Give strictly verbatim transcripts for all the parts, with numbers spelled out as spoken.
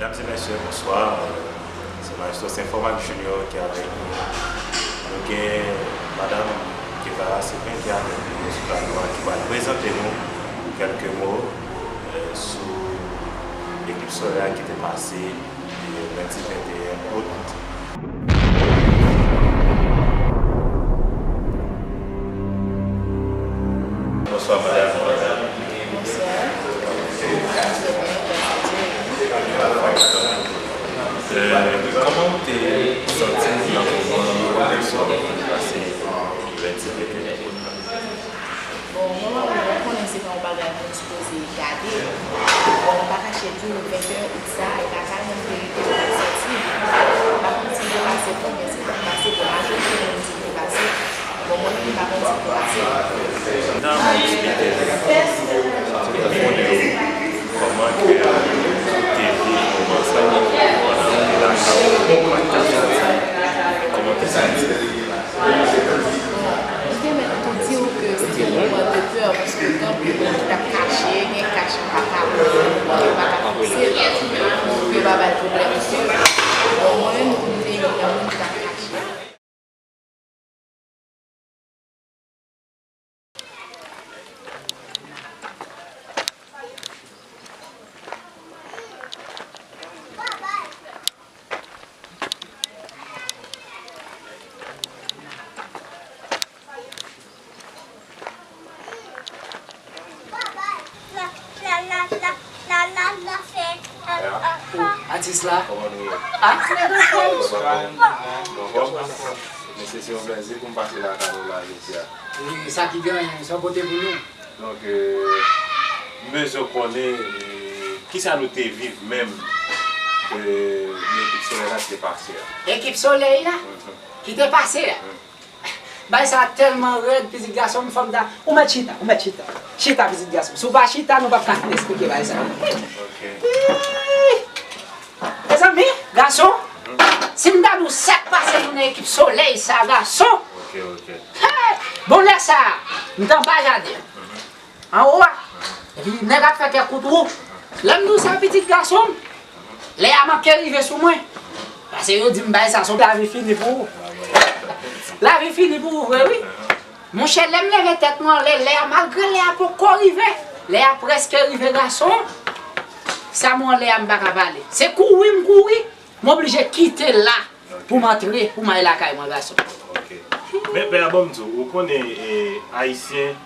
Medam e mesye, bonswa. Se Maestro Saint Formac Junior ki avèk nou. Nou gen Madanm Guevara Sylvain ki avèk nou sou plato a, ki pral prezante nou kèlke mo, eh, sou ekip solèy ki te pase, eh, lendi venteyen out. Bonswa, madanm. Bonswa. Eh, kòman w te santi w nan moman eleksyon ki pase lendi venteyen? Bon, mwen, mwen konnen se pa yon bagay mwen sipoze gade. Bon, m pa kache di w, venteyen out sa, e pa kay mwen m te rete m t ap sòti. M pa konn si m te pase tou, men si m t ap pase, bon, majorite moun di m te pase. Bon, mwen menm, m pa konn si m te pase. Nan moun ki te konnen w, kòman ke ou te viv moman sa a pandan ou te lakay ou, ou pa t ka sòti? Kòman w te santi w? Bon, m te mèt tou di w ke se te yon moman de pè, paske gen anpil moun ki t ap kache, gen kach m pa ka, yo pa ka fikse, yo pa bay pwoblèm. Bon, mwen menm tou, m te youn nan moun ki t ap kache. Atis la. Kòman nou ye? Ah, nou anfòm. Nou anfòm? Mesye, se yon plèzi pou m pase lakay nou la jodi a. E sa ki genyen, sa w pote pou nou? Donk, eh, m bezwen konnen, eh, kisa nou te viv menm, eh, nan ekip solèy la ki te pase a. Ekip solèy la? Mhm. Ki te pase a? Mhm. Bagay sa tèlman rèd, pitit gason m, fò m ta, ou mèt chita, ou mèt chita. Chita, pitit gason. Si w pa chita, nou p ap ka fin esplike bagay sa. Ok. Ih! Mezanmi, gason, si m ta di w sa k pase nou nan ekip solèy sa, gason. Ok, ok. Hey! Bon, lè sa a, m t anba jaden an. Anwo a. Epi nèg ap fè kèk kout wou. Lè m di w sa, pitit gason m, lè a manke rive sou mwen. Paske yo di m bagay sa, se yon lavi fini pou ou. Lavi fini pou ou vre, wi. Monchè, lè m leve tèt mwen anlè, lè a, malgre lè a poko rive, lè a prèske rive, gason, sa mwen anlè a, m pa ka pale. Se kouri m kouri, m oblije kite la pou m antre, pou m al lakay mwen, gason. Ok. Men, pè a, ban m di w, ou konnen, eh, Ayisyen,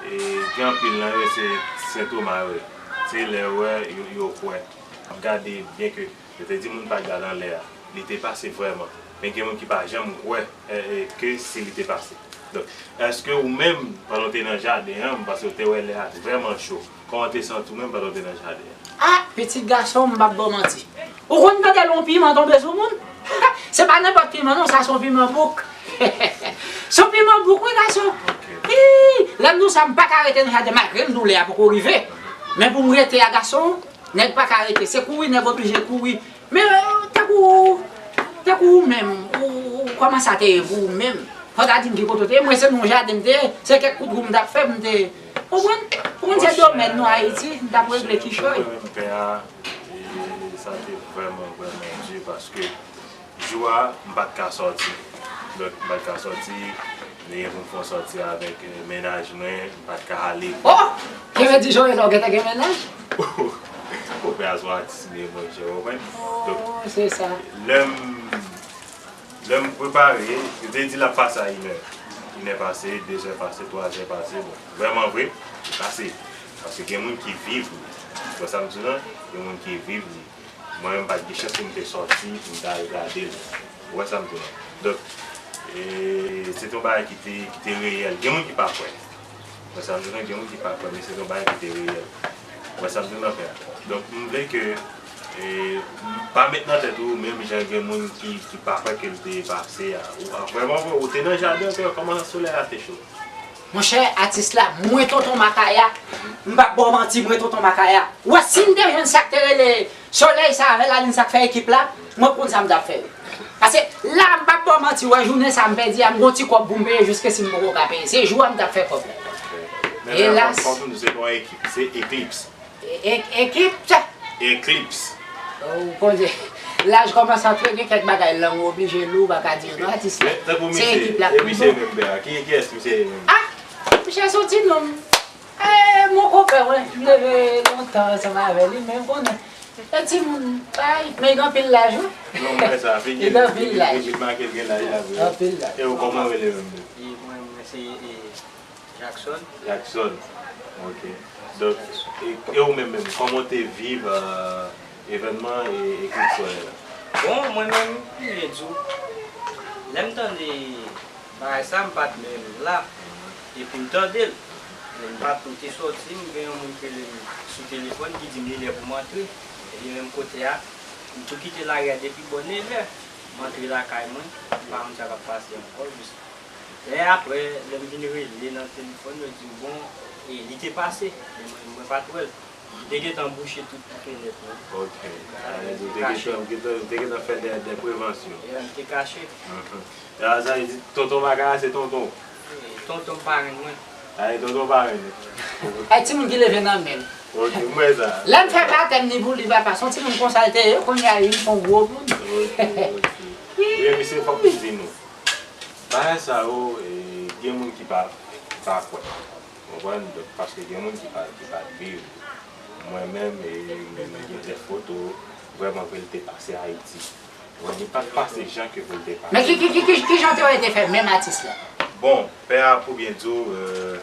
eh, gen anpil nan yo, se Sentoma yo ye. Se lè yo wè, yo, yo kwè. Ap gade, byen ke yo te di moun pa t gade anlè a, li te pase vrèman. Men gen moun ki pa janm kwè, eh, eh, ke si li te pase. Donk, èske ou menm, pandan w te nan jaden an, m panse w te wè lè a vrèman cho. Kòman w te santi w menm pandan w te nan jaden an? Ah, pitit gason m, m p ap ba w manti. Ou konn tande lè yon piman tonbe sou moun? Se pa nenpòt piman non, sa se yon piman bouk. Se yon piman bouk, wi, gason. Ok. Ih, lè m di w sa, m pa ka rete nan jaden, malgre m di w lè a poko rive. Men pou m rete a, gason, nèg pa ka rete. Se kouri, nèg oblije kouri. Men, eh, tankou, tankou ou menm, ou, ou, kòman sa te ye pou ou menm? Fò w ta di m ki kote w te ye. Mwen, se nan yon jaden m te ye, se kèk kout wou m t ap fè, m te, ou konprann, ou konprann se domèn nou Ayiti, m t ap regle kichòy. Mwen menm, pè a, e, sa te vrèman, vrèman di, paske jou a, m pa t ka sòti. Donk, m pa t ka sòti, li gen pou m fè yon sòti avèk, eh, mennaj mwen, m pa t ka ale. Oh! Kè mwen di Joël, ou gentan gen mennaj? Ou pè a se yon atis m ye, monchè, ou konprann? Oh, se sa. Donk, lè m, lè m prepare, yo te di l ap pase a inè. Inè pase, dezè pase, twazè pase, bon, vrèman vre, li pase. Paske gen moun ki viv li. Ou wè sa m di w lan? Gen moun ki viv li. Mwen menm, m pa t gen chans pou m te sòti, pou m ta al gade l. Ou wè sa m di w lan? Donk, e, se te yon bagay ki te, ki te reyèl. Gen moun ki pa kwè. Ou wè sa m di w lan? Gen moun ki pa kwè, men se te yon bagay ki te reyèl. Ou wè sa m di w lan, pè a? Donk, m vle ke, e, pa met nan tèt ou, menm jan gen moun ki, ki pa kwè ke l te pase a. Ou, a, vrèman vre, ou te nan jaden, ou te wè kòman solèy la te cho. Monchè, atis la, mwen tonton Makaya, m p ap ba w manti, mwen tonton Makaya. Ou wè, si m te jwenn sa k te rele solèy sa avè lalin sa k fè ekip la, mwen konn sa m t ap fè. Paske la, m p ap ba w manti, ou wè, jounen sa m pèdi a, m gon ti kòb pou m peye, jiske si m poko ka peye. Se jou a m t ap fè kòb la. Elas. Men, men, fòk nou di se pa yon ekip, se eklips. E-, e-, ekip, tcha. Eklips. Ou konnen, laj kòmanse antre, gen kèk bagay lang ou oblije lou, ou pa ka di yo non, atis la. Men, tankou se misye, ekip la e ki misye bon. Menm, Bea? Ki, kiyès misye ye menm? Ah! Misye se yon ti nonm. Eh, mon konpè, wi. M leve lontan ansanm avè li, men ou konnen. E timoun, bay, men li gen anpil laj, wi. Non, mwen sa, figi li, li gen anpil laj. Figi l make l gen laj la, vre. Anpil laj. E ou, kòman w rele menm? E mwen, mwen se, e, Jackson. Jackson. Ok. Donk, e, e ou menm menm, kòman w te viv, euh, evènman e, eklipsi solèy la? Bon, mwen menm, m byen di w, lè m tande bagay sa, m pa t menm la. Epi m tande l. Men m pa t, m te soti, m gen yon moun ki rele m sou telefòn, ki di m li lè pou m antre. Epi menm kote a, m tou kite lari a depi bò nevè. M antre lakay mwen, m pa konn sa k ap pase ankò, jis. Men apre, lè m vin rele nan telefòn, yo di m, bon, e, li te pase, men mwen, mwen pa t wè l. M te gentan bouche tout fenèt mwen. Ok. Sa vle di, ou te gentan, ou te gentan fè de, de prevansyon. Yeah, m te kache. Mhm. Ya, sa vle di, tonton bagay la, se tonton w. E, tonton parenn mwen. A, e tonton parenn ou. Ay, timoun ki leve nan men l. Ok, m wè sa. Lè m fè batèm ni pou li, papa, se yon timoun konsa l te ye, kounye a li fè yon gwo moun. Ok, ok. Wi, misye, fòk m di nou. Bagay sa yo, e, gen moun ki pa, ki pa kwè. Ou konprann? Donk, paske gen moun ki pa, ki pa t viv. Mwen menm, e, mwen gen de foto, vrèman vre, li te pase Ayiti. Mwen, li pa t pase jan ke pou l te pase. Men ki, ki, ki, ki, ki jan w te wè li te fè menm atis la? Bon, pè a, pou byen di w, euh,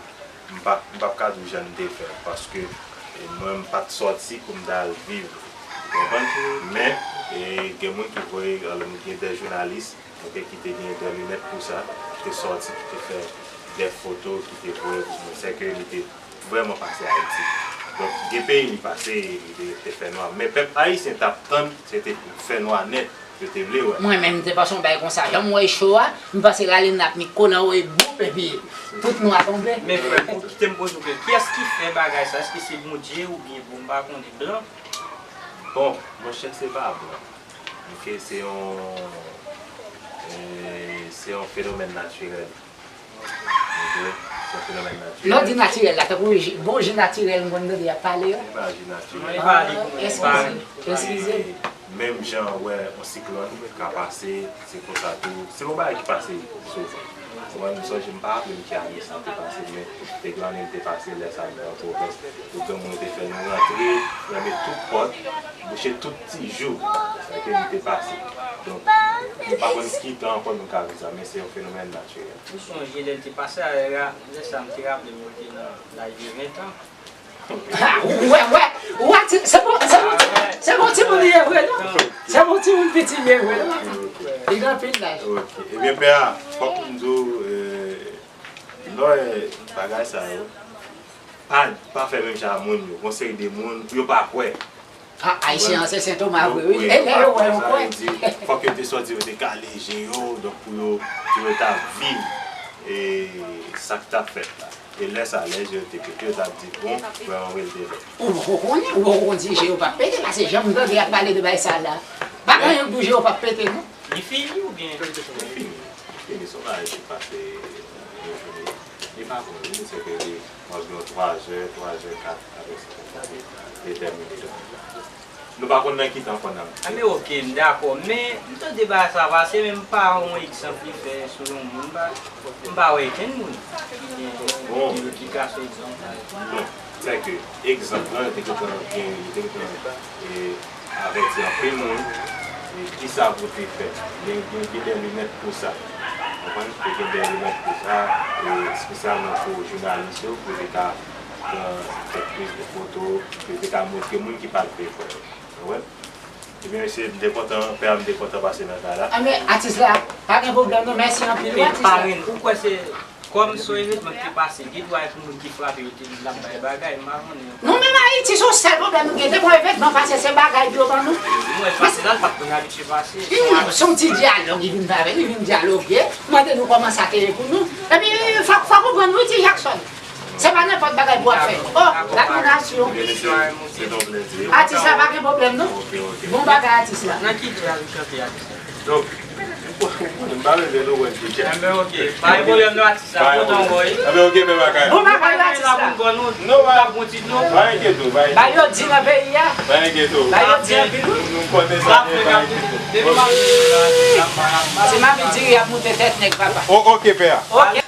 m pa, m p ap ka di w jan li te fè, paske, e, mwen, m pa t sòti pou m ta al viv. Ou konprann? Men, e, gen moun ki voye, alò, gen de jounalis, ok, ki te gen de linèt pou sa, ki te sòti, ki te fè de foto, ki te voye pou mwen. Sèke li te vrèman pase Ayiti. Donk, gen peyi li pase, li te, te fè nwa. Men pèp ayisyen t ap tann, se te fè nwa nèt, yo te vle wè. Mwen menm, m te panse yon bagay konsa. Jan m wè cho a, m panse lalin nan ap met kò nan woy, boup, epi tout nwa tonbe. Men frè m, kite m poze w kesyon. Kiyès ki fè bagay sa? Èske se Bondye oubyen, bon, m pa konnen, blan? Bon, monchè, se pa blan. Ok, se yon, e, se yon fenomèn natirèl. Ok, se yon fenomèn natirèl. Lè w di natirèl la, tankou ji, bon ji natirèl m konn tande y ap pale yo. Se pa ji natirèl. Mwen pale pou mwen. Eskize, eskize. E, menm jan w wè yon siklòn ka pase, se konsa tou. Se yon bagay ki pase souvan. Mwen, m sonje, m pa raple m ki ane sa te pase, men te gen ane l te pase, lè sa m te an pwovens. Tout granmoun yo te fè nou rantre, fèmen tout pòt, bouche tout ti jou. Sa ke li te pase. Donk, nou pa konn ki tan ankò nou ka viv sa, men se yon fenomèn natirèl. Ou sonje lè l te pase a, lè sa m te raple m, mwen te nan laj de ven tan. Ou wè, wè, ou wè, ti, se bon, se bon, se bon timoun li ye vre, non? Se bon timoun piti li ye vre, non? Li gen anpil laj. Ok. Ebyen, pè a, fòk m di w, e, lè w wè bagay sa yo, pa, pa fè menm jan a moun yo. Gon seri de moun, pou yo pa kwè. Ah, Ayisyen an se Sen Toma vre, wi. E lè yo wè, yo kwè. Sa vle di, fòk yo te sòti, yo te kale je yo, donk pou yo, pou yo ta viv, e, sa k t ap fèt la. E lè sa, lè je yo te pete, yo t ap di, bon, vrèman vre, l te vrè. Ou poko konnen, ou poko konn si je yo p ap pete, paske jan m tande y ap pale de bagay sa la, pa gen anyen k di w je yo p ap pete, non. Li fini oubyen? Li fini. Li fini, se yon bagay ki pase nan yon jounen. Li pa bon, li se ke li anviwon twa zè, twa zè kat, apre sa, konsa, li detèmine. Nou pa konn nan ki tan ankò n ap viv. A, men ok, m dakò. Men, m tande bagay sa pase, men m pa wè yon egzanp li fè sou yon moun, m pa, m pa wè okenn moun ki gen, ki, ki ka fè egzanp sa. Non, sèke egzanp lan, yo te gentan gen, yo te gentan, e, avèti anpil moun, e, kisa pou te fè. Gen, gen, gen de linèt pou sa. Konprann? Te gen de linèt pou sa, e, espesyalman pou jounalis yo, pou yo te ka pran kèk priz de foto, pou yo te ka montre moun ki pa t vle kwè yo. Ou konprann? Ebyen, mesye, m te kontan, pè a, m te kontan pase nan kay la. Anben, atis la, pa gen pwoblèm non, mèsi anpil, wi, atis la. Parenn, ou kwè se kòm se yon evènman ki te pase, gen dwa gen moun ki frape, yo te di l ap bay bagay, m pa konnen. Nou menm Ayiti, se yon sèl pwoblèm nou gen, depi yon evènman pase, se bagay pou yo ban nou. Mwen, pase la, l pa t konn abitye pase. Se yon ti dyalòg, li vin fè avè nou, li vin dyaloge, mande nou kòman sa te ye pou nou. Epi, fòk, fòk ou konprann, wi, ti Jackson. Se pa nenpòt bagay pou w ap fè. Oh, gad yon nasyon. Atis la pa gen pwoblèm, non? Bon bagay, atis la. Nan ki djaz ou chante, atis la? Donk, ou M pa bezwen nou wè ti chè. Enben, oke. Pa gen pwoblèm, non, atis la. Pa gen pwoblèm. Enben, oke, pè Bakay. Bon bagay, atis la. Non, pa, pa enkyete w, pa enkyete w. Ba yo di nan peyi a. Pa enkyete w. Ba yo di anpil, wi. Nou konnen sa, men pa enkyete w. Depi m ap vin la, m ap, m ap, m ap. Se mami diri ap moute tèt nèg, papa. O, oke, pè a. Oke.